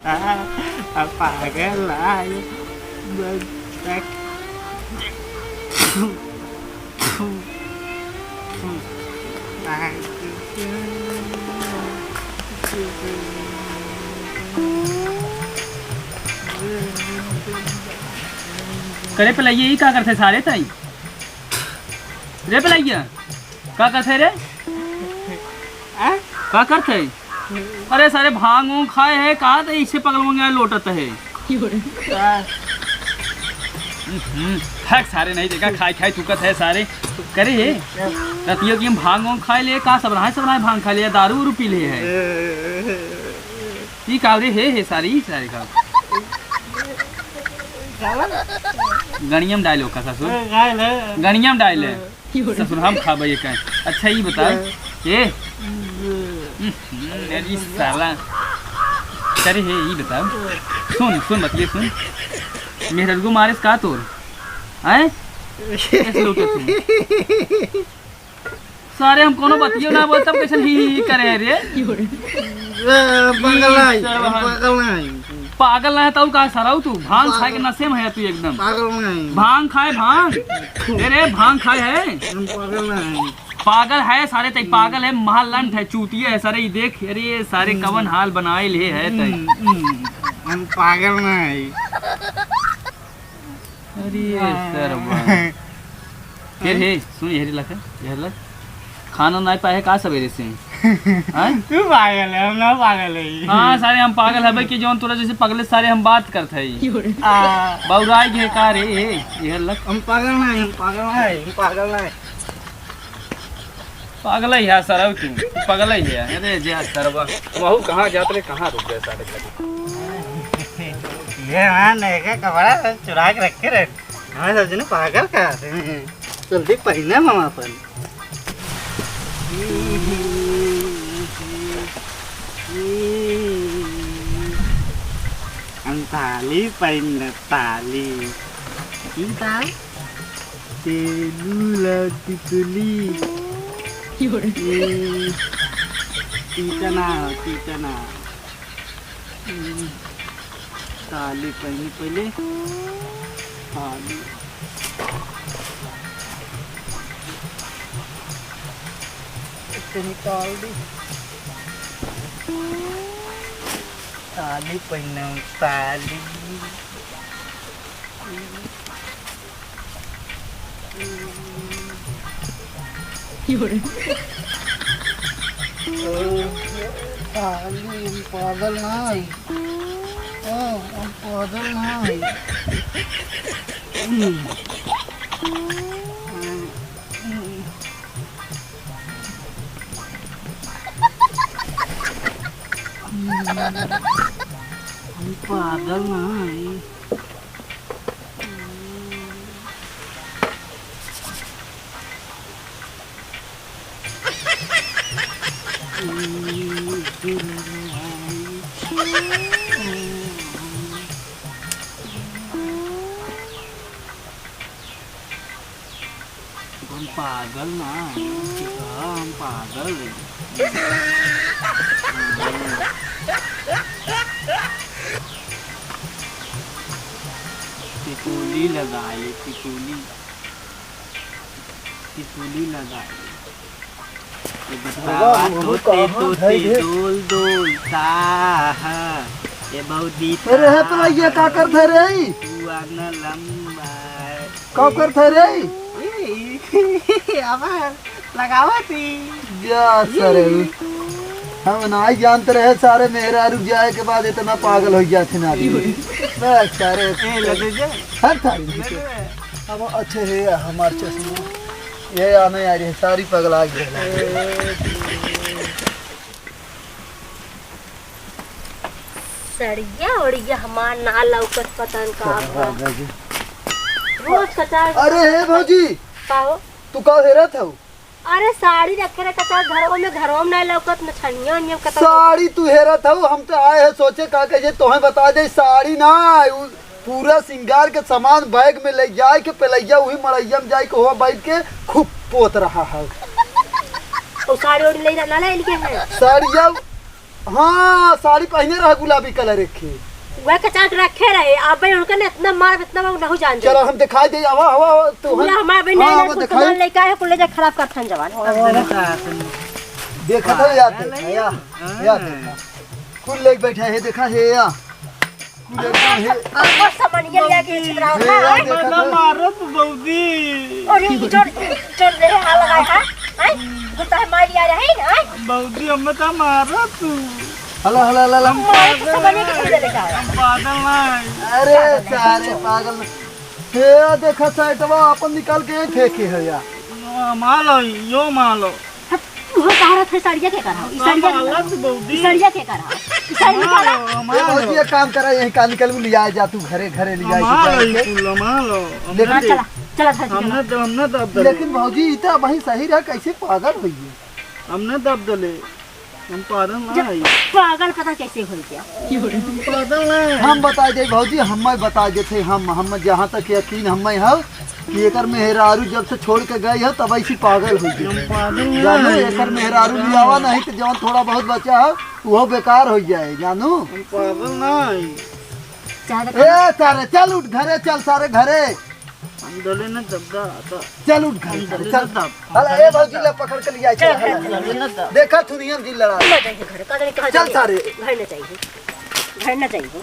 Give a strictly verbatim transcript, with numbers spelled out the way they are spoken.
आ, आ पागल आयो, बस तक। करे पलैया, ई का करथे सारे तई? रे पलैया, का करथे रे? आ? का करथे? अरे सारे भांग वोंग खाए है, कहा तो इससे पगल वोंग आए लोटत है। आ? हम्म, फैक सारे नहीं देखा, खाए खाए थूकत है सारे। करे है? रतियों की हम भांग वोंग खाए ले, का सब रहा है, सब रहा है भांग खा ले, दारू उरू पी ले है। ई का रे, हे, हे, सारी, ई सारी का। गणियम डायलॉग का ससुर। ए, गाय ले। गणियम डायलॉग। ससुर, हम खाबे ये का। अच्छा, ई बताओ। ए। हम्म, अरे साला। करे हे, ई बताओ। सुन, सुन, बतिये सुन। मेहररुआ मारिस का तोर? हैं? कैसे लूटे तू? सारे हम कोनो बतियो ना बोलत, तब कैसन ही, ही, ही करे है रे? ए, पागल नहीं, सरवा। हम पागल नहीं। पागल ना है तउ का सरऊ तू? भांग खाए के पागल। नशे में है तू एकदम। पागल नहीं। भांग खाए भांग? ए रे, भांग खाए है? हम पागल नहीं। पागल है सारे, तई पागल है, महालंठ है, चूतिया है सारे। ई देख, अरे ये सारे हम्म। कवन हाल बनाए ले है तई। हम्म, हम्म। हम पागल नहीं। अरे हाँ। सरवा। फिर हे, सुन, यहरी लख, यहरी लख। खाना नाहीं पाए है का सवेरे से? हाँ? तू पागल है, हम ना पागल है। हाँ, सारे हम पागल हबे कि जौन तोरा जैसे पगले सारे हम बात करत है। आ। बौराई गए का रे, हे, यहरी लख। हम पागल नहीं, हम पागल नहीं, हम पागल नहीं। पागल है यार सरऊ तू, पागल है यार। अरे जा सरवा, महू कहाँ जात रे, कहाँ रुक गए सारे। ये हाँ, नयका कपड़ा चुरा के रखे रहे। हमें सोचने पागल का है। जल्दी पहिने मामा अपन। हम ताली पहिन ताली। की ताल? तेलू ला तितली। ए, तीतना, तीतना। हम्म, ताली पहिनी पहिले। ताली। इतनी ताल दी। ताली पहिनम, ताली। ओ, ताली, हम पागल ना हई। ओ, हम पागल ना हई। हम पागल ना हई। हम पागल ना हई, हम पागल हई। टिकुली लगाई, टिकुली, टिकुली लगाई। ये बतावा तो ते तो ते डोल डोल ता है। ये बहुत अरे है तो ये का करत है रे? तू आना लंबा है। का करत है रे? ए, अब लगावा थी। जा सारे, हम नाहीं जानत रहे सारे मेहरारू जाए के बाद इतना पागल होइ गया थे ना। बस सारे। ए, लगे जे। हर थारी। लगे जे। अब अच्छे है हमार चश्मा। ये आने आ रही है, सारी पगला गई है। सड़िया ओड़िया हमार ना लौकत, पता न का बा। रोज कचार। अरे हे भौजी, का हो? तू का हेरत हऊ? अरे साड़ी रखे रहे कचार घरवा में, घरवा में ना लौकत, न छनिया ओनिया कतौ। साड़ी तू हेरत हऊ, हम तो आए हैं सोचे का कहे तोहे बता दे, साड़ी ना, उ पूरा सिंगार के सामान बैग में ले जाए के पेलैया वही मड़ैया में जाए के हुआ बैठ के खूब पोत रहा है। तो साड़ी ओड़ी ले ना ले इनके है। साड़िया हाँ, साड़ी पहिने रहे गुलाबी कलर एक खे। वह कचाट रखे रहे, अब भाई उनका ने इतना मार, इतना मार, नहीं जान दे। चलो हम दिखाई दे, आवा, आवा, आवा, तू पूरा है। हमारे भाई हाँ, नया आवा, नया दिखाई। सामान लेके आए, कुल ले जाके खराब कर थन जवान। देखा था यार, देखा, या, या देखा। कुल लेके बैठा है, देखा है या। कुल एकदम है। और सामान ये लेके छितरा हे, रहा या है। देखा मत था। मारो तू बौदी। और ये चोर, चोर रहे हाल लगा है, हैं? गुस्सा है, मार लिया रहे, हैं? बौदी, हम मत मारो तू। हला, हला, हला, हला। मारे तो सामान ये किसी ने लेके आया। हम पागल ना है। अरे सारे पागल। हे, देखा साइटवा अपन निकाल के फेंके है यार। मालो, यो मालो। हट, तू हो कहा रहा था, सड़िया के करा? ई सड़िया के माला करा? तू बौदी। ई सड़िया के करा? ई साड़ी निकाला। मालो, ए, मालो। भौजी, एक काम करा, यही का निकल लिया जा तू घरे, घरे लिया मालो, जाके। ई कुल मालो। लेकिन हाँ, चला, चला, चला, चला। हमने तो, हमने तो अब लेकिन भौजी, ई तो वही सही रहा, कैसे पागल हुई है? हमने तो अब दले। हम पागल ना जब है। पागल पता कैसे हो गया? हम पागल ना है। हम बता दे भौजी, हम बता देते हम, हम जहाँ तक यकीन हम है कि एकर मेहरारू जब से छोड़ के गई है तब ऐसी पागल हो गई। हम पागल ना जानू, है। एकर मेहरारू लियावा नहीं तो जवन थोड़ा बहुत बचा है वो बेकार हो जाए जानू। हम पागल ना है। चाहे तो ए सारे चल उठ घरे चल सारे घरे। हम दले न दबदा आता। चल उठ घर हम से, दले चल। न दब। अरे ए भौजी ले पकड़ के लिया चल, चल, चल, चल। दले न दब। देखा थुनियन की लड़ाई। ना जाइए घर, का जाने कहाँ चल जाइए? सारे। घर न जाइए, घर न जाइए।